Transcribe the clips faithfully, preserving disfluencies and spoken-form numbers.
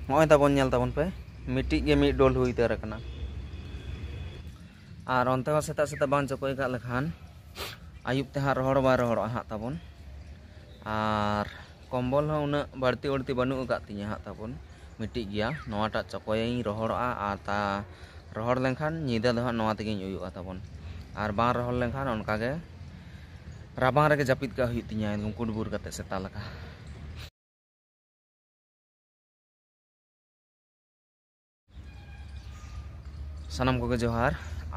ᱱᱚᱜᱼᱚᱭ ᱛᱟᱵᱚᱱ, ᱧᱮᱞ ᱛᱟᱵᱚᱱ ᱯᱮ, ᱢᱤᱫᱴᱤᱡ ᱜᱮ ᱢᱤᱫ ᱰᱚᱞ ᱦᱩᱭ ᱩᱛᱟᱹᱨ ᱟᱠᱟᱱᱟ᱾ ᱟᱨ ᱚᱱᱛᱮ ᱦᱚᱸ ᱥᱮᱛᱟᱜ ᱥᱮᱛᱟᱜ ᱵᱟᱝ ᱪᱚᱠᱚᱭ ᱠᱟᱜ ᱞᱮᱠᱷᱟᱱ ᱟᱹᱭᱩᱵ ᱛᱮ ᱦᱟᱸᱜ ᱨᱚᱦᱚᱲ ᱵᱟᱭ ᱨᱚᱦᱚᱲᱚᱜᱼᱟ ᱦᱟᱸᱜ ᱛᱟᱵᱚᱱ᱾ ᱟᱨ ᱠᱚᱢᱵᱚᱞ ᱦᱚᱸ ᱩᱱᱟᱹᱜ ᱵᱟᱹᱲᱛᱤ ᱵᱟᱹᱲᱛᱤ ᱵᱟᱹᱱᱩᱜ ᱟᱠᱟᱫ ᱛᱤᱧᱟᱹ ᱦᱟᱸᱜ ᱛᱟᱵᱚᱱ, ᱢᱤᱫᱴᱤᱡ ᱜᱮᱭᱟ᱾ ᱱᱚᱣᱟᱴᱟᱜ ᱪᱚᱠᱚᱭᱟᱹᱧ, ᱨᱚᱦᱚᱲᱚᱜᱼᱟ᱾ ᱟᱨ ᱛᱟ ᱨᱚᱦᱚᱲ ᱞᱮᱱᱠᱷᱟᱱ ᱧᱤᱫᱟᱹ ᱫᱚ ᱦᱟᱸᱜ ᱱᱚᱣᱟ ᱛᱮᱜᱮᱧ ᱩᱭᱩᱜᱼᱟ ᱛᱟᱵᱚᱱ᱾ ᱟᱨ ᱵᱟᱝ ᱨᱚᱦᱚᱲ ᱞᱮᱱᱠᱷᱟᱱ ᱚᱱᱠᱟᱜᱮ ᱨᱟᱵᱟᱝ ᱨᱮᱜᱮ ᱡᱟᱹᱯᱤᱫ ᱠᱟᱜ ᱦᱩᱭᱩᱜ ᱛᱤᱧᱟᱹ, ᱮᱠᱫᱚᱢ ᱠᱩᱰᱵᱩᱨ ᱠᱟᱛᱮ ᱥᱮᱛᱟ ᱞᱮᱠᱟ᱾ ᱥᱟᱱᱟᱢ ᱠᱚᱜᱮ ᱡᱚᱦᱟᱨ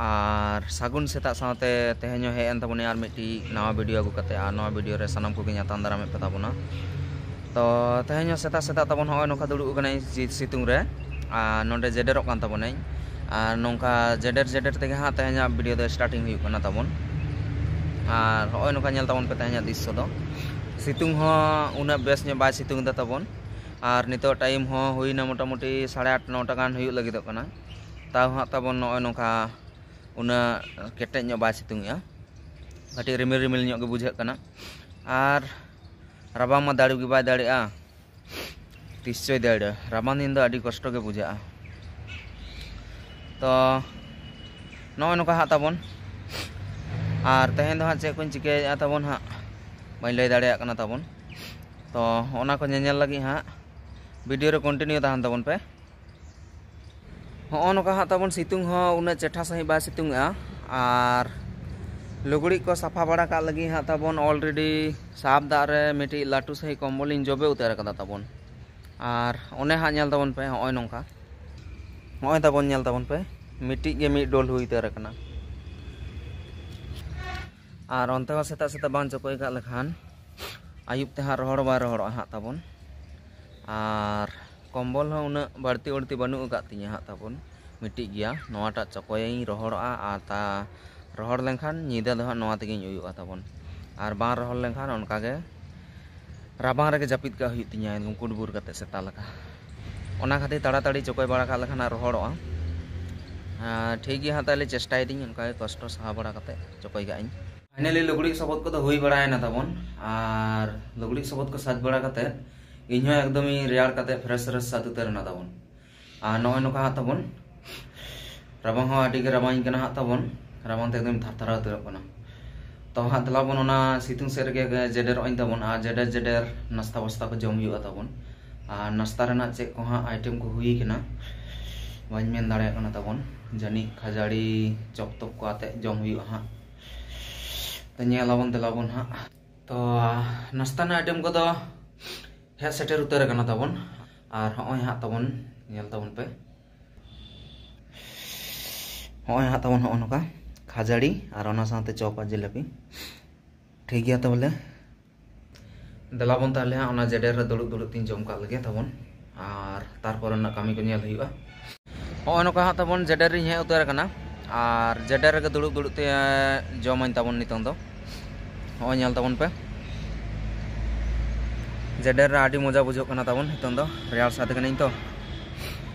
ᱟᱨ ᱥᱟᱹᱜᱩᱱ ᱥᱮᱛᱟᱜ ᱥᱟᱶᱛᱮ ᱛᱮᱦᱮᱧ ᱦᱚᱸ ᱦᱮᱡ ᱮᱱ ᱛᱟᱵᱚᱱᱟᱭ ᱟᱨ ᱢᱤᱫᱴᱤᱡ ᱱᱟᱣᱟ ᱵᱷᱤᱰᱤᱭᱳ ᱟᱹᱜᱩ ᱠᱟᱛᱮ᱾ ᱟᱨ ᱱᱚᱣᱟ ᱵᱷᱤᱰᱤᱭᱳ ᱨᱮ ᱥᱟᱱᱟᱢ ᱠᱚᱜᱮᱧ ᱟᱛᱟᱝ ᱫᱟᱨᱟᱢᱮᱫ ᱯᱮ ᱛᱟᱵᱚᱱᱟ᱾ ᱛᱚ ᱛᱮᱦᱮᱧ ᱦᱚᱸ ᱥᱮᱛᱟᱜ ᱥᱮᱛᱟᱜ ᱛᱟᱵᱚᱱ ᱦᱚᱸᱜᱼᱚᱭ ᱱᱚᱝᱠᱟ ᱫᱩᱲᱩᱵ ᱟᱠᱟᱱᱟᱹᱧ ᱥᱤ- ᱥᱤᱛᱩᱝ ᱨᱮ, ᱟᱨ ᱱᱚᱰᱮ ᱡᱮᱰᱮᱨᱚᱜ ᱠᱟᱱ ᱛᱟᱵᱚᱱᱟᱹᱧ᱾ ᱟᱨ ᱱᱚᱝᱠᱟ ᱡᱮᱰᱮᱨ ᱡᱮᱰᱮᱨ ᱛᱮᱜᱮ ᱦᱟᱸᱜ ᱛᱮᱦᱮᱧᱟᱜ ᱵᱷᱤᱰᱤᱭᱳ ᱫᱚ ᱥᱴᱟᱨᱴᱤᱝ ᱦᱩᱭᱩᱜ ᱠᱟᱱᱟ ᱛᱟᱵᱚᱱ᱾ ᱟᱨ ᱦᱚᱸᱜᱼᱚᱭ ᱱᱚᱝᱠᱟ ᱧᱮᱞ ᱛᱟᱵᱚᱱ ᱯᱮ ᱛᱮᱦᱮᱧᱟᱜ ᱫᱨᱤᱥᱥᱚ ᱫᱚ, ᱥᱤᱛᱩᱝ ᱦᱚᱸ ᱩᱱᱟᱹᱜ ᱵᱮᱥ ᱧᱚᱜ ᱵᱟᱭ ᱥᱤᱛᱩᱝ ᱮᱫᱟ ᱛᱟᱵᱚᱱ᱾ ᱟᱨ ᱱᱤᱛᱚᱜ ᱴᱟᱭᱤᱢ ᱦᱚᱸ ᱦᱩᱭᱱᱟ ᱢᱚᱴᱟᱢᱩᱴᱤ ᱥᱟᱲᱮ ᱟᱴ ᱱᱚᱴᱟ ᱜᱟᱱ ᱦᱩᱭᱩᱜ ᱞᱟᱹᱜᱤᱫᱚᱜ ᱠᱟᱱᱟ᱾ ᱛᱟᱣ ᱦᱟᱸᱜ ᱛᱟᱵᱚᱱ ᱱᱚᱜᱼᱚᱭ ᱱᱚᱝᱠᱟ ᱩᱱᱟᱹᱜ ᱠᱮᱴᱮᱡ ᱧᱚᱜ ᱵᱟᱭ ᱥᱤᱛᱩᱝ ᱮᱜᱼᱟ, ᱠᱟᱹᱴᱤᱡ ᱨᱤᱢᱤᱞ ᱨᱤᱢᱤᱞ ᱧᱚᱜ ᱜᱮ ᱵᱩᱡᱷᱟᱹᱜ ᱠᱟᱱᱟ᱾ ᱟᱨ ᱨᱟᱵᱟᱝ ᱢᱟ ᱫᱟᱲᱮ ᱜᱮ ᱵᱟᱭ ᱫᱟᱲᱮᱜᱼᱟ, ᱛᱤᱥ ᱪᱚᱭ ᱫᱟᱹᱲᱟ᱾ ᱨᱟᱵᱟᱝ ᱫᱤᱱ ᱫᱚ ᱟᱹᱰᱤ ᱠᱚᱥᱴᱚ ᱜᱮ ᱵᱩᱡᱷᱟᱹᱜᱼᱟ᱾ ᱛᱚ ᱱᱚᱜᱼᱚᱭ ᱱᱚᱝᱠᱟ ᱦᱟᱸᱜ ᱛᱟᱵᱚᱱ᱾ ᱟᱨ ᱛᱮᱦᱮᱧ ᱫᱚ ᱦᱟᱸᱜ ᱪᱮᱫ ᱠᱚᱧ ᱪᱤᱠᱟᱹᱭᱮᱫᱼᱟ ᱛᱟᱵᱚᱱ ᱦᱟᱸᱜ ᱵᱟᱹᱧ ᱞᱟᱹᱭ ᱫᱟᱲᱮᱭᱟᱜ ᱠᱟᱱᱟ ᱛᱟᱵᱚᱱ᱾ ᱛᱚ ᱚᱱᱟ ᱠᱚ ᱧᱮᱧᱮᱞ ᱞᱟᱹᱜᱤᱫ ᱦᱟᱸᱜ ᱵᱷᱤᱰᱤᱭᱳ ᱨᱮ ᱠᱚᱱᱴᱤᱱᱤᱭᱩ ᱛᱟᱦᱮᱱ ᱛᱟᱵᱚᱱ ᱯᱮ᱾ ᱦᱚᱸᱜᱼᱚ ᱱᱚᱝᱠᱟ ᱦᱟᱸᱜ ᱛᱟᱵᱚᱱ ᱥᱤᱛᱩᱝ ᱦᱚᱸ ᱩᱱᱟᱹᱜ ᱪᱮᱴᱷᱟ ᱥᱟᱺᱦᱤᱡ ᱵᱟᱭ ᱥᱤᱛᱩᱝ ᱮᱜᱼᱟ᱾ ᱟᱨ ᱞᱩᱜᱽᱲᱤᱡ ᱠᱚ ᱥᱟᱯᱷᱟ ᱵᱟᱲᱟ ᱠᱟᱜ ᱞᱟᱹᱜᱤᱫ ᱦᱟᱸᱜ ᱛᱟᱵᱚᱱ ᱚᱞᱨᱮᱰᱤ ᱥᱟᱨᱯᱷ ᱫᱟᱜ ᱨᱮ ᱢᱤᱫᱴᱤᱡ ᱞᱟᱹᱴᱩ ᱥᱟᱺᱦᱤᱡ ᱠᱚᱢᱵᱚᱞᱤᱧ ᱡᱚᱵᱮ ᱩᱛᱟᱹᱨ ᱟᱠᱟᱫᱟ ᱛᱟᱵᱚᱱ᱾ ᱟᱨ ᱚᱱᱮ ᱦᱟᱸᱜ ᱧᱮᱞ ᱛᱟᱵᱚᱱ ᱯᱮ, ᱦᱚᱸᱜᱼᱚᱭ ᱱᱚᱝᱠᱟ, ᱦᱚᱸᱜᱼᱚᱭ ᱛᱟᱵᱚᱱ ᱧᱮᱞ ᱛᱟᱵᱚᱱ ᱯᱮ, ᱢᱤᱫᱴᱤᱡ ᱜᱮ ᱢᱤᱫ ᱰᱚᱞ ᱦᱩᱭ ᱩᱛᱟᱹᱨ ᱟᱠᱟᱱᱟ᱾ ᱟᱨ ᱚᱱᱛᱮ ᱦᱚᱸ ᱥᱮᱛᱟᱜ ᱥᱮᱛᱟᱜ ᱵᱟᱝ ᱪᱚᱠᱚᱭ ᱠᱟᱜ ᱞᱮᱠᱷᱟᱱ ᱟᱹᱭᱩᱵ ᱛᱮ ᱦᱟᱸᱜ ᱨᱚᱦᱚᱲ ᱵᱟᱭ ᱨᱚᱦᱚᱲᱚᱜᱼᱟ ᱦᱟᱸᱜ ᱛᱟᱵᱚᱱ᱾ ᱟᱨ ᱠᱚᱢᱵᱚᱞ ᱦᱚᱸ ᱩᱱᱟᱹᱜ ᱵᱟᱹᱲᱛᱤ ᱵᱟᱹᱲᱛᱤ ᱵᱟᱹᱱᱩᱜ ᱟᱠᱟᱫ ᱛᱤᱧᱟᱹ ᱦᱟᱸᱜ ᱛᱟᱵᱚᱱ, ᱢᱤᱫᱴᱤᱡ ᱜᱮᱭᱟ᱾ ᱱᱚᱣᱟᱴᱟᱜ ᱪᱚᱠᱚᱭᱟᱹᱧ, ᱨᱚᱦᱚᱲᱚᱜᱼᱟ᱾ ᱟᱨ ᱛᱟ ᱨᱚᱦᱚᱲ ᱞᱮᱱᱠᱷᱟᱱ ᱧᱤᱫᱟᱹ ᱫᱚ ᱦᱟᱸᱜ ᱱᱚᱣᱟ ᱛᱮᱜᱮᱧ ᱩᱭᱩᱜᱼᱟ ᱛᱟᱵᱚᱱ᱾ ᱟᱨ ᱵᱟᱝ ᱨᱚᱦᱚᱲ ᱞᱮᱱᱠᱷᱟᱱ ᱚᱱᱠᱟᱜᱮ ᱨᱟᱵᱟᱝ ᱨᱮᱜᱮ ᱡᱟᱹᱯᱤᱫ ᱠᱟᱜ ᱦᱩᱭᱩᱜ ᱛᱤᱧᱟᱹ, ᱮᱠᱫᱚᱢ ᱠᱩᱰᱵᱩᱨ ᱠᱟᱛᱮ ᱥᱮᱛᱟ ᱞᱮᱠᱟ᱾ ᱚᱱᱟ ᱠᱷᱟᱹᱛᱤᱨ ᱛᱟᱲᱟᱛᱟᱲᱤ ᱪᱚᱠᱚᱡ ᱵᱟᱲᱟ ᱠᱟᱜ ᱞᱮᱠᱷᱟᱱ ᱦᱟᱸᱜ ᱨᱚᱦᱚᱲᱚᱜᱼᱟ᱾ ᱟᱨ ᱴᱷᱤᱠ ᱜᱮᱭᱟ ᱦᱟᱸᱜ, ᱛᱟᱦᱚᱞᱮ ᱪᱮᱥᱴᱟᱭᱮᱫᱟᱹᱧ ᱚᱱᱠᱟᱜᱮ ᱠᱚᱥᱴᱚ ᱥᱟᱦᱟ ᱵᱟᱲᱟ ᱠᱟᱛᱮ ᱪᱚᱠᱚᱡ ᱠᱟᱜ ᱟᱹᱧ᱾ ᱯᱷᱟᱭᱱᱟᱞᱤ ᱞᱩᱜᱽᱲᱤᱡ ᱥᱚᱵᱚᱫ ᱠᱚᱫᱚ ᱦᱩᱭ ᱵᱟᱲᱟᱭᱮᱱᱟ ᱛᱟᱵᱚᱱ᱾ ᱟᱨ ᱞᱩᱜᱽᱲᱤᱡ ᱥᱚᱵᱚᱫ ᱠᱚ ᱥᱟᱡᱽ ᱵᱟᱲᱟ ᱠᱟᱛᱮ ᱤᱧ ᱦᱚᱸ ᱮᱠᱫᱚᱢ ᱤᱧ ᱨᱮᱭᱟᱲ ᱠᱟᱛᱮ ᱯᱷᱨᱮᱥ ᱯᱷᱨᱮᱥ ᱥᱟᱹᱛ ᱩᱛᱟᱹᱨ ᱮᱱᱟ ᱛᱟᱵᱚᱱ᱾ ᱟᱨ ᱱᱚᱜᱼᱚᱭ ᱱᱚᱝᱠᱟ ᱦᱟᱸᱜ ᱛᱟᱵᱚᱱ, ᱨᱟᱵᱟᱝ ᱦᱚᱸ ᱟᱹᱰᱤ ᱜᱮ ᱨᱟᱵᱟᱝ ᱤᱧ ᱠᱟᱱᱟ ᱦᱟᱸᱜ ᱛᱟᱵᱚᱱ, ᱨᱟᱵᱟᱝ ᱛᱮ ᱮᱠᱫᱚᱢ ᱛᱷᱟᱨ ᱛᱷᱟᱨᱟᱣ ᱩᱛᱟᱹᱨᱚᱜ ᱠᱟᱱᱟ᱾ ᱛᱚ ᱦᱟᱸᱜ ᱫᱮᱞᱟ ᱵᱚᱱ ᱚᱱᱟ ᱥᱤᱛᱩᱝ ᱥᱮᱫ ᱨᱮᱜᱮ ᱡᱮᱰᱮᱨᱚᱜ ᱟᱹᱧ ᱛᱟᱵᱚᱱ, ᱟᱨ ᱡᱮᱰᱮᱨ ᱡᱮᱰᱮᱨ ᱱᱟᱥᱛᱟ ᱵᱟᱥᱛᱟ ᱠᱚ ᱡᱚᱢ ᱦᱩᱭᱩᱜᱼᱟ ᱛᱟᱵᱚᱱ᱾ ᱟᱨ ᱱᱟᱥᱛᱟ ᱨᱮᱱᱟᱜ ᱪᱮᱫ ᱠᱚ ᱦᱟᱸᱜ ᱟᱭᱴᱮᱢ ᱠᱚ ᱦᱩᱭ ᱠᱟᱱᱟ ᱵᱟᱹᱧ ᱢᱮᱱ ᱫᱟᱲᱮᱭᱟᱜ ᱠᱟᱱᱟ ᱛᱟᱵᱚᱱ, ᱡᱟᱹᱱᱤᱡ ᱠᱷᱟᱡᱟᱲᱤ ᱪᱚᱯ ᱛᱚᱯ ᱠᱚ ᱟᱛᱮ ᱡᱚᱢ ᱦᱩᱭᱩᱜᱼᱟ ᱦᱟᱸᱜ᱾ ᱛᱚ ᱧᱮᱞ ᱟᱵᱚᱱ ᱫᱮᱞᱟ ᱵᱚᱱ ᱦᱟᱸᱜ᱾ ᱛᱚ ᱱᱟᱥᱛᱟ ᱨᱮᱱᱟᱜ ᱟᱭᱴᱮᱢ ᱠᱚᱫᱚ ᱦᱮᱡ ᱥᱮᱴᱮᱨ ᱩᱛᱟᱹᱨ ᱟᱠᱟᱱᱟ ᱛᱟᱵᱚᱱ᱾ ᱟᱨ ᱦᱚᱸᱜᱼᱚᱭ ᱦᱟᱸᱜ ᱛᱟᱵᱚᱱ, ᱧᱮᱞ ᱛᱟᱵᱚᱱ ᱯᱮ, ᱦᱚᱸᱜᱼᱚᱭ ᱦᱟᱸᱜ ᱛᱟᱵᱚᱱ ᱦᱚᱸᱜᱼᱚ ᱱᱚᱝᱠᱟ ᱠᱷᱟᱡᱟᱲᱤ ᱟᱨ ᱚᱱᱟ ᱥᱟᱶᱛᱮ ᱪᱚᱯ ᱟᱨ ᱡᱤᱞᱟᱹᱯᱤ᱾ ᱴᱷᱤᱠ ᱜᱮᱭᱟ ᱛᱟᱦᱚᱞᱮ, ᱫᱮᱞᱟ ᱵᱚᱱ ᱛᱟᱦᱚᱞᱮ ᱦᱟᱸᱜ ᱚᱱᱟ ᱡᱮᱰᱮᱨ ᱨᱮ ᱫᱩᱲᱩᱵ ᱫᱩᱲᱩᱵ ᱛᱤᱧ ᱡᱚᱢ ᱠᱟᱜ ᱞᱮᱜᱮ ᱛᱟᱵᱚᱱ, ᱟᱨ ᱛᱟᱨᱯᱚᱨᱮ ᱨᱮᱱᱟᱜ ᱠᱟᱹᱢᱤ ᱠᱚ ᱧᱮᱞ ᱦᱩᱭᱩᱜᱼᱟ᱾ ᱦᱚᱸᱜᱼᱚᱭ ᱱᱚᱝᱠᱟ ᱦᱟᱸᱜ ᱛᱟᱵᱚᱱ ᱡᱮᱰᱮᱨ ᱨᱤᱧ ᱦᱮᱡ ᱩᱛᱟᱹᱨ ᱟᱠᱟᱱᱟ, ᱟᱨ ᱡᱮᱰᱮᱨ ᱨᱮᱜᱮ ᱫᱩᱲᱩᱵ ᱫᱩᱲᱩᱵ ᱛᱮ ᱡᱚᱢᱟᱹᱧ ᱛᱟᱵᱚᱱ ᱱᱤᱛᱚᱝ ᱫᱚ᱾ ᱦᱚᱸᱜᱼᱚᱭ ᱧᱮᱞ ᱛᱟᱵᱚᱱ ᱯᱮ, ᱡᱮᱰᱮᱨ ᱨᱮ ᱟᱹᱰᱤ ᱢᱚᱡᱟ ᱵᱩᱡᱷᱟᱹᱜ ᱠᱟᱱᱟ ᱛᱟᱵᱚᱱ ᱱᱤᱛᱚᱝ ᱫᱚ, ᱨᱮᱭᱟᱲ ᱥᱟᱫ ᱠᱟᱹᱱᱟᱹᱧ ᱛᱚ᱾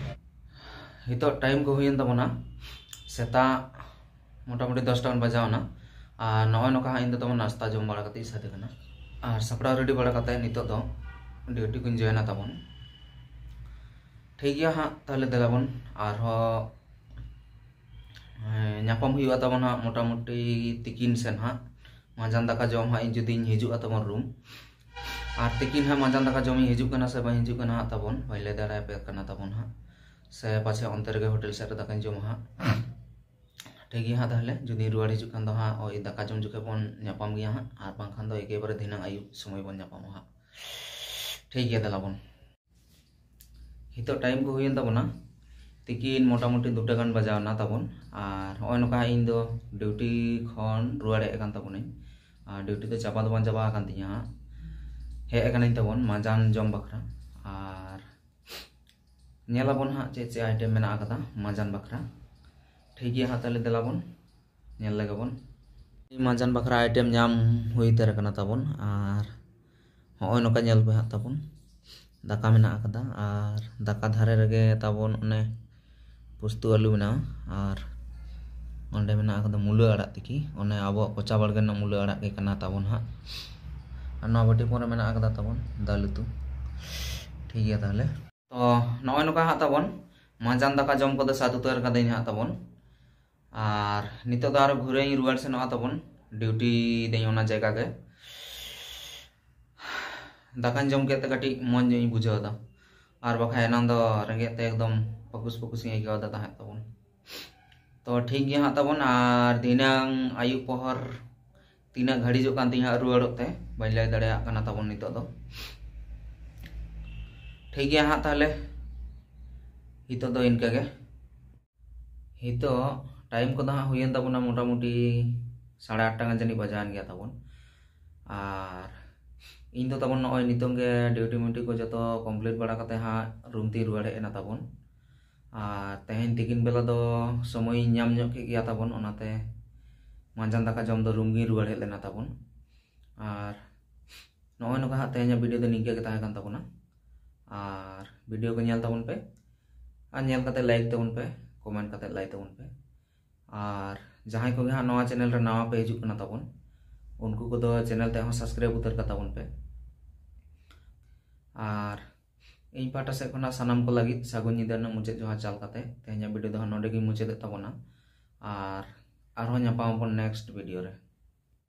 ᱱᱤᱛᱚᱜ ᱴᱟᱭᱤᱢ ᱠᱚ ᱦᱩᱭᱮᱱ ᱛᱟᱵᱚᱱᱟ ᱥᱮᱛᱟᱜ ᱢᱚᱴᱟᱢᱩᱴᱤ ᱫᱚᱥᱴᱟ ᱜᱟᱱ ᱵᱟᱡᱟᱣ ᱮᱱᱟ᱾ ᱟᱨ ᱱᱚᱜᱼᱚᱭ ᱱᱚᱝᱠᱟ ᱦᱟᱸᱜ ᱤᱧ ᱫᱚ ᱛᱟᱵᱚᱱ ᱱᱟᱥᱛᱟ ᱡᱚᱢ ᱵᱟᱲᱟ ᱠᱟᱛᱮ ᱤᱧ ᱥᱟᱹᱛ ᱟᱠᱟᱱᱟ, ᱟᱨ ᱥᱟᱯᱲᱟᱣ ᱨᱮᱰᱤ ᱵᱟᱲᱟ ᱠᱟᱛᱮ ᱱᱤᱛᱚᱜ ᱫᱚ ᱰᱤᱭᱩᱴᱤ ᱠᱚᱧ ᱡᱚᱭᱮᱱᱟ ᱛᱟᱵᱚᱱ᱾ ᱴᱷᱤᱠ ᱜᱮᱭᱟ ᱦᱟᱸᱜ, ᱛᱟᱦᱚᱞᱮ ᱫᱮᱞᱟ ᱵᱚᱱ ᱟᱨᱦᱚᱸ, ᱦᱮᱸ, ᱧᱟᱯᱟᱢ ᱦᱩᱭᱩᱜᱼᱟ ᱛᱟᱵᱚᱱ ᱦᱟᱸᱜ ᱢᱚᱴᱟᱢᱩᱴᱤ ᱛᱤᱠᱤᱱ ᱥᱮᱱ ᱦᱟᱸᱜ᱾ ᱢᱟᱸᱡᱟᱱ ᱫᱟᱠᱟ ᱡᱚᱢ ᱦᱟᱸᱜ ᱤᱧ ᱡᱩᱫᱤᱧ ᱦᱤᱡᱩᱜᱼᱟ ᱛᱟᱵᱚᱱ ᱨᱩᱢ, ᱟᱨ ᱛᱤᱠᱤᱱ ᱦᱟᱸᱜ ᱢᱟᱸᱡᱟᱱ ᱫᱟᱠᱟ ᱡᱚᱢ ᱤᱧ ᱦᱤᱡᱩᱜ ᱠᱟᱱᱟ ᱥᱮ ᱵᱟᱹᱧ ᱦᱤᱡᱩᱜ ᱠᱟᱱᱟ ᱦᱟᱸᱜ ᱛᱟᱵᱚᱱ, ᱵᱟᱹᱧ ᱞᱟᱹᱭ ᱫᱟᱲᱮᱭᱟᱯᱮ ᱠᱟᱱᱟ ᱛᱟᱵᱚᱱ ᱦᱟᱸᱜ, ᱥᱮ ᱯᱟᱪᱷᱮ ᱚᱱᱛᱮ ᱨᱮᱜᱮ ᱦᱳᱴᱮᱞ ᱥᱮᱫ ᱨᱮ ᱫᱟᱠᱟᱧ ᱡᱚᱢᱟ ᱦᱟᱸᱜ᱾ ᱴᱷᱤᱠ ᱜᱮᱭᱟ ᱦᱟᱸᱜ, ᱛᱟᱦᱚᱞᱮ ᱡᱩᱫᱤᱧ ᱨᱩᱣᱟᱹᱲ ᱦᱤᱡᱩᱜ ᱠᱷᱟᱱ ᱫᱚ ᱦᱟᱸᱜ ᱳᱭ ᱫᱟᱠᱟ ᱡᱚᱢ ᱡᱚᱠᱷᱮᱡ ᱵᱚᱱ ᱧᱟᱯᱟᱢ ᱜᱮᱭᱟ ᱦᱟᱸᱜ, ᱟᱨ ᱵᱟᱝᱠᱷᱟᱱ ᱫᱚ ᱮᱠᱮᱵᱟᱨᱮ ᱫᱷᱤᱱᱟᱹᱝ ᱟᱹᱭᱩᱵ ᱥᱚᱢᱚᱭ ᱵᱚᱱ ᱧᱟᱯᱟᱢᱟ ᱦᱟᱸᱜ᱾ ᱴᱷᱤᱠ ᱜᱮᱭᱟ, ᱫᱮᱞᱟ ᱵᱚᱱ᱾ ᱱᱤᱛᱚᱜ ᱴᱟᱭᱤᱢ ᱠᱚ ᱦᱩᱭᱮᱱ ᱛᱟᱵᱚᱱᱟ ᱛᱤᱠᱤᱱ ᱢᱚᱴᱟᱢᱩᱴᱤ ᱫᱩᱴᱟ ᱜᱟᱱ ᱵᱟᱡᱟᱣ ᱮᱱᱟ ᱛᱟᱵᱚᱱ᱾ ᱟᱨ ᱦᱚᱸᱜᱼᱚᱭ ᱱᱚᱝᱠᱟ ᱤᱧ ᱫᱚ ᱰᱤᱭᱩᱴᱤ ᱠᱷᱚᱱ ᱨᱩᱣᱟᱹᱲ ᱦᱮᱡ ᱟᱠᱟᱱ ᱛᱟᱵᱚᱱᱟᱹᱧ᱾ ᱟᱨ ᱰᱤᱭᱩᱴᱤ ᱫᱚ ᱪᱟᱵᱟ ᱫᱚ ᱵᱟᱝ ᱪᱟᱵᱟ ᱟᱠᱟᱱ ᱛᱤᱧᱟᱹ ᱦᱟᱸᱜ, ᱦᱮᱡ ᱟᱠᱟᱱᱟᱹᱧ ᱛᱟᱵᱚᱱ ᱢᱟᱸᱡᱟᱱ ᱡᱚᱢ ᱵᱟᱠᱷᱨᱟ᱾ ᱟᱨ ᱧᱮᱞ ᱟᱵᱚᱱ ᱦᱟᱸᱜ ᱪᱮᱫ ᱪᱮᱫ ᱟᱭᱴᱮᱢ ᱢᱮᱱᱟᱜ ᱟᱠᱟᱫᱟ ᱢᱟᱸᱡᱟᱱ ᱵᱟᱠᱷᱨᱟ᱾ ᱴᱷᱤᱠ ᱜᱮᱭᱟ ᱦᱟᱸᱜ, ᱛᱟᱦᱚᱞᱮ ᱫᱮᱞᱟ ᱵᱚᱱ ᱧᱮᱞ ᱞᱮᱜᱮ ᱵᱚᱱ᱾ ᱢᱟᱸᱡᱟᱱ ᱵᱟᱠᱷᱨᱟ ᱟᱭᱴᱮᱢ ᱧᱟᱢ ᱦᱩᱭ ᱩᱛᱟᱹᱨ ᱟᱠᱟᱱᱟ ᱛᱟᱵᱚᱱ᱾ ᱟᱨ ᱦᱚᱸᱜᱼᱚᱭ ᱱᱚᱝᱠᱟ ᱧᱮᱞ ᱯᱮ ᱦᱟᱸᱜ ᱛᱟᱵᱚᱱ, ᱫᱟᱠᱟ ᱢᱮᱱᱟᱜ ᱟᱠᱟᱫᱟ, ᱟᱨ ᱫᱟᱠᱟ ᱫᱷᱟᱨᱮ ᱨᱮᱜᱮ ᱛᱟᱵᱚᱱ ᱚᱱᱮ ᱯᱩᱥᱛᱩ ᱟᱹᱞᱩ ᱢᱮᱱᱟᱜᱼᱟ, ᱟᱨ ᱚᱸᱰᱮ ᱢᱮᱱᱟᱜ ᱟᱠᱟᱫᱟ ᱢᱩᱞᱟᱹ ᱟᱲᱟᱜ ᱛᱤᱠᱤ, ᱚᱱᱮ ᱟᱵᱚᱣᱟᱜ ᱠᱚᱪᱟ ᱵᱟᱲᱜᱮ ᱨᱮᱱᱟᱜ ᱢᱩᱞᱟᱹ ᱟᱲᱟᱜ ᱜᱮ ᱠᱟᱱᱟ ᱛᱟᱵᱚᱱ ᱦᱟᱸᱜ᱾ ᱟᱨ ᱱᱚᱣᱟ ᱵᱟᱹᱴᱤ ᱦᱚᱯᱚᱱ ᱨᱮ ᱢᱮᱱᱟᱜ ᱟᱠᱟᱫᱟ ᱛᱟᱵᱚᱱ ᱫᱟᱹᱞ ᱩᱛᱩ᱾ ᱴᱷᱤᱠ ᱜᱮᱭᱟ ᱛᱟᱦᱚᱞᱮ᱾ ᱛᱚ ᱱᱚᱜᱼᱚᱭ ᱱᱚᱝᱠᱟ ᱦᱟᱸᱜ ᱛᱟᱵᱚᱱ ᱢᱟᱸᱡᱟᱱ ᱫᱟᱠᱟ ᱡᱚᱢ ᱠᱚᱫᱚ ᱥᱟᱹᱛ ᱩᱛᱟᱹᱨ ᱠᱟᱹᱫᱟᱹᱧ ᱦᱟᱸᱜ ᱛᱟᱵᱚᱱ᱾ ᱟᱨ ᱱᱤᱛᱚᱜ ᱫᱚ ᱟᱨᱚ ᱜᱷᱩᱨᱟᱹᱧ ᱨᱩᱣᱟᱹᱲ ᱥᱮᱱᱚᱜᱼᱟ ᱛᱟᱵᱚᱱ, ᱰᱤᱭᱩᱴᱤ ᱫᱟᱹᱧ ᱚᱱᱟ ᱡᱟᱭᱜᱟ ᱜᱮ᱾ ᱫᱟᱠᱟᱧ ᱡᱚᱢ ᱠᱮᱫ ᱛᱮ ᱠᱟᱹᱴᱤᱡ ᱢᱚᱡᱽ ᱧᱚᱜ ᱤᱧ ᱵᱩᱡᱷᱟᱹᱣ ᱮᱫᱟ, ᱟᱨ ᱵᱟᱠᱷᱟᱡ ᱮᱱᱟᱝ ᱫᱚ ᱨᱮᱸᱜᱮᱡ ᱛᱮ ᱮᱠᱫᱚᱢ ᱯᱟᱹᱠᱩᱥ ᱯᱟᱹᱠᱩᱥ ᱤᱧ ᱟᱹᱭᱠᱟᱹᱣ ᱮᱫᱟ ᱛᱟᱦᱮᱸᱫ ᱛᱟᱵᱚᱱ᱾ ᱛᱚ ᱴᱷᱤᱠ ᱜᱮᱭᱟ ᱦᱟᱸᱜ ᱛᱟᱵᱚᱱ, ᱟᱨ ᱫᱷᱤᱱᱟᱹᱝ ᱟᱹᱭᱩᱵ ᱯᱚᱦᱚᱨ ᱛᱤᱱᱟᱹᱜ ᱜᱷᱟᱹᱲᱤᱡᱚᱜ ᱠᱟᱱ ᱛᱤᱧ ᱦᱟᱸᱜ ᱨᱩᱣᱟᱹᱲᱚᱜ ᱛᱮ ᱵᱟᱹᱧ ᱞᱟᱹᱭ ᱫᱟᱲᱮᱭᱟᱜ ᱠᱟᱱᱟ ᱛᱟᱵᱚᱱ ᱱᱤᱛᱚᱜ ᱫᱚ᱾ ᱴᱷᱤᱠ ᱜᱮᱭᱟ ᱦᱟᱸᱜ ᱛᱟᱦᱚᱞᱮ, ᱱᱤᱛᱚᱜ ᱫᱚ ᱤᱱᱠᱟᱹ ᱜᱮ᱾ ᱱᱤᱛᱚᱜ ᱴᱟᱭᱤᱢ ᱠᱚᱫᱚ ᱦᱟᱸᱜ ᱦᱩᱭᱮᱱ ᱛᱟᱵᱚᱱᱟ ᱢᱚᱴᱟᱢᱩᱴᱤ ᱥᱟᱲᱮ ᱟᱴᱴᱟ ᱜᱟᱱ ᱡᱟᱹᱱᱤᱡ ᱵᱟᱡᱟᱣᱮᱱ ᱜᱮᱭᱟ ᱛᱟᱵᱚᱱ᱾ ᱟᱨ ᱤᱧ ᱫᱚ ᱛᱟᱵᱚᱱ ᱱᱚᱜᱼᱚᱭ ᱱᱤᱛᱚᱝ ᱜᱮ ᱰᱤᱭᱩᱴᱤ ᱢᱤᱭᱩᱴᱤ ᱠᱚ ᱡᱚᱛᱚ ᱠᱚᱢᱯᱞᱤᱴ ᱵᱟᱲᱟ ᱠᱟᱛᱮ ᱦᱟᱸᱜ ᱨᱩᱢ ᱛᱤᱧ ᱨᱩᱣᱟᱹᱲ ᱦᱮᱡ ᱮᱱᱟ ᱛᱟᱵᱚᱱ᱾ ᱟᱨ ᱛᱮᱦᱮᱧ ᱛᱤᱠᱤᱱ ᱵᱮᱞᱟ ᱫᱚ ᱥᱚᱢᱚᱭᱤᱧ ᱧᱟᱢ ᱧᱚᱜ ᱠᱮᱫ ᱜᱮᱭᱟ ᱛᱟᱵᱚᱱ, ᱚᱱᱟᱛᱮ ᱢᱟᱸᱡᱟᱱ ᱫᱟᱠᱟ ᱡᱚᱢ ᱫᱚ ᱨᱩᱢ ᱜᱤᱧ ᱨᱩᱣᱟᱹᱲ ᱦᱮᱡ ᱞᱮᱱᱟ ᱛᱟᱵᱚᱱ᱾ ᱟᱨ ᱱᱚᱜᱼᱚᱭ ᱱᱚᱝᱠᱟ ᱦᱟᱸᱜ ᱛᱮᱦᱮᱧᱟᱜ ᱵᱷᱤᱰᱤᱭᱳ ᱫᱚ ᱱᱤᱝᱠᱟᱹ ᱜᱮ ᱛᱟᱦᱮᱸ ᱠᱟᱱ ᱛᱟᱵᱚᱱᱟ᱾ ᱟᱨ ᱵᱷᱤᱰᱤᱭᱳ ᱠᱚ ᱧᱮᱞ ᱛᱟᱵᱚᱱ ᱯᱮ, ᱟᱨ ᱧᱮᱞ ᱠᱟᱛᱮ ᱞᱟᱭᱤᱠ ᱛᱟᱵᱚᱱ ᱯᱮ, ᱠᱚᱢᱮᱱᱴ ᱠᱟᱛᱮ ᱞᱟᱹᱭ ᱛᱟᱵᱚᱱ ᱯᱮ᱾ ᱟᱨ ᱡᱟᱦᱟᱸᱭ ᱠᱚᱜᱮ ᱦᱟᱸᱜ ᱱᱚᱣᱟ ᱪᱮᱱᱮᱞ ᱨᱮ ᱱᱟᱣᱟ ᱯᱮ ᱦᱤᱡᱩᱜ ᱠᱟᱱᱟ ᱛᱟᱵᱚᱱ, ᱩᱱᱠᱩ ᱠᱚᱫᱚ ᱪᱮᱱᱮᱞ ᱛᱮ ᱦᱚᱸ ᱥᱟᱵᱥᱠᱨᱟᱭᱤᱵ ᱩᱛᱟᱹᱨ ᱠᱟᱛᱟ ᱵᱚᱱ ᱯᱮ᱾ ᱟᱨ ᱤᱧ ᱯᱟᱦᱴᱟ ᱥᱮᱫ ᱠᱷᱚᱱᱟᱜ ᱥᱟᱱᱟᱢ ᱠᱚ ᱞᱟᱹᱜᱤᱫ ᱥᱟᱹᱜᱩᱱ ᱧᱤᱫᱟᱹ ᱨᱮᱱᱟᱜ ᱢᱩᱪᱟᱹᱫ ᱡᱚᱦᱟᱨ ᱪᱟᱞ ᱠᱟᱛᱮ ᱛᱮᱦᱮᱧᱟᱜ ᱵᱷᱤᱰᱤᱭᱳ ᱫᱚ ᱦᱟᱸᱜ ᱱᱚᱰᱮ ᱜᱤᱧ ᱢᱩᱪᱟᱹᱫᱮᱫ ᱛᱟᱵᱚᱱᱟ᱾ ᱟᱨ ᱟᱨᱦᱚᱸ ᱧᱟᱯᱟᱢ ᱟᱵᱚᱱ ᱱᱮᱠᱥᱴ ᱵᱷᱤᱰᱤᱭᱳ ᱨᱮ᱾